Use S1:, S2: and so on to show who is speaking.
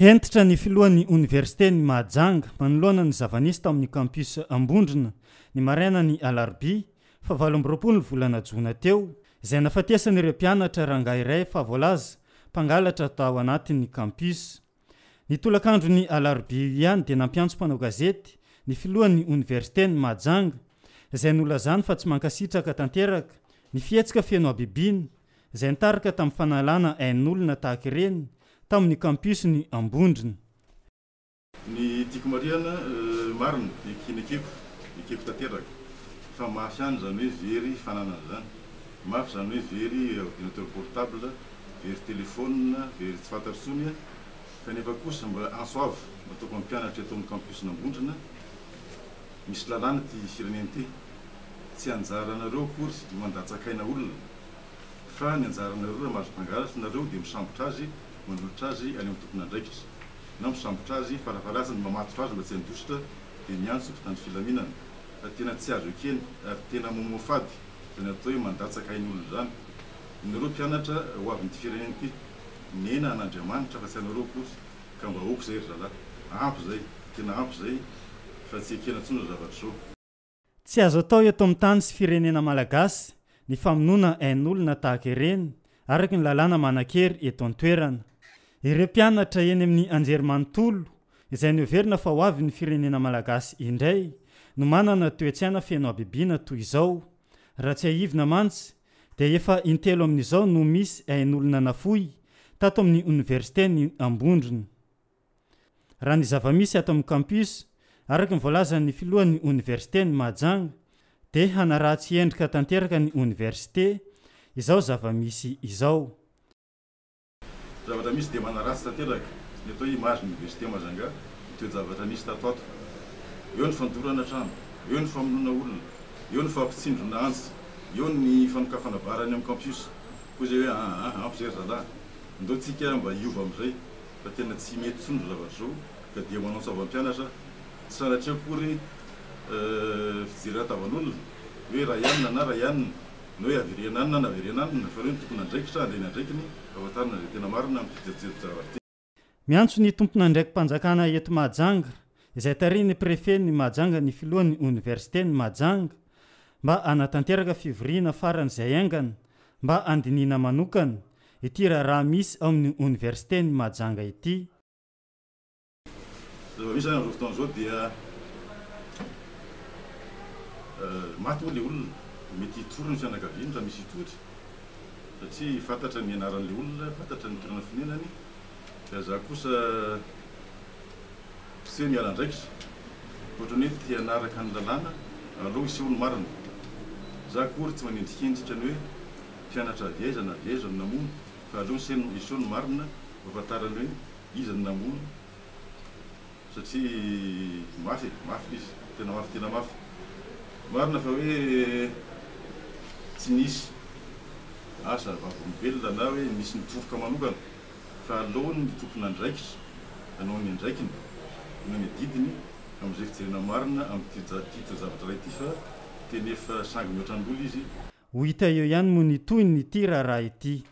S1: Hentitra ny filohan'ny oniversiten'i Mahajanga manoloana ny zava-nisy tao amin'ny Campus Ambondrona ny marainan'ny alarobia faha 28 ny volana jona teo, izay nahafatesan'ireo mpianatra rangahy iray fa voalaza mpangalatra tao anatin'ny campus. Ny tolakandron'ny alarobia io ihany dia nampiantso mpanao gazety ny filohan'ny oniversiten'i Mahajanga izay nolazany fa tsy mankasitraka tanteraka ny fihetsika feno habibiana izay nitarika tamin'ny fanalana ain'olona tahaka ireny tamin'ny campus-ny Ambondrona.
S2: Ny tiako marihana, marina, ekena ekeko, ekeko tanteraka fa mafy ihany izany hoe very fananana izany. Mafy izany hoe very ordinateur portable, very téléphone, very tsy fantatra intsony kanefa kosa mba antso avo nataoko amin'ny mpianatra eto amin'ny campus-n'Ambondrona, misy lalàna ity firenena ity, tsy anjaranareo akory ny mandatsaka aina olona. Fa ny anjaranareo raha mahazo mpangalatra nareo dia misambotra azy manolotra azy any amin'ny tompon'andraikitra na misambotra azy farafaharatsiny mamatotra azy mba tsy handositra dia miantso mpitandro filaminana fa tena tsy azo ekena ary tena mamoafady izany atao hoe mandatsaka ain'olona izany. Nareo mpianatra ho avin'ity firenena ity nena an'Andriamanitra fa tsy anareo akory ka mba ok izay ry zalahy ampy izay tena ampy izay fa tsy ekena intsony izao zavatra izao.
S1: Tsy azo atao eto amin'ny tany sy firenena malagasy ny famonoana ain'olona tahaka ireny araka ny lalàna manan-kery eto an-toerana. Ireo mpianatra eny amin'ny anjerimanontolo izay noheverina fa ho avin'ny firenena malagasy indray no manana toe-tsaina feno habibiana toy izao. Raha tsiahivina mantsy dia efa intelo amin'izao no misy ain'olona nafoy tato amin'ny oniversiten'i Ambondrona. Raha ny zava-misy ato amin'ny campus, araka ny voalazan'ny filohan'ny oniversiten'i Mahajanga, dia hanaratsy endrika tanteraka ny oniversite izao zava-misy izao.
S2: Zavatra misy dia manaratsy tanteraka ny atao hoe image ny oniversite Mahajanga ny toe-javatra nisy tato ato. Eo ny fandorana trano, eo ny famonoana olona, eo ny fampitsindrona antsy, eo ny fanokafana bar any amin'ny campus. Hoy izay hoe aa ampy izay ry zalahy, ndao tsika mba hiova amin'izay. fa tena tsy mety intsony izao zavatra izao ka dia manao tsaovam-pianatra tsy sanatria akory fijerena tavan'olona hoe ray anona na ray anona na hoe averena anona na averena anona fa ireo no tompon'andraikitra handray ny andraikiny hahafantarana izay tena marina amin'ity toe-javatra ity.
S1: Miantso ny tompon'andraiki-panjakana eto Mahajanga izay tarihin'ny Prefet-n'i Mahajanga ny filohan'ny Oniversiten'i Mahajanga mba hanatanteraka fivoriana faran'izay haingana mba handinihina manokana ity raharaha misy ao amin'ny oniversiten'i Mahajanga ity.
S2: Zava-misy zany amin'izao fotoana izao dia maty moa ilay olona, mety hitory ny fianakaviany raha misy hitory satria fantatra ny anaran'ilay olona, fantatra ny toerana fonenany, fa za kosa tsy hoe miala andraikitra fa ohatran'ny hoe te hanaraka ny lalàna aleo hiseho ny marina, za akory tsy manendrikendrika ny hoe Mpianatra avy aiza na avy aiza no namono fa aleo hiseho ny marina mba hahafantarany hoe iza no namono satria mafy e, mafy izy, tena mafy tena mafy. Marina fa hoe tsy nisy asa vavolombelona na hoe nisy nitoroka manokana fa aleo ny tompon'andraikitra hanao ny andraikiny, hanao ny adidiny amin'izay fijerena marina amin'ity toe-javatra iray ity fa tena efa sangy mihoatra ny loha izy.
S1: Ho hita eo ihany moa ny tohin'ity raharaha ity.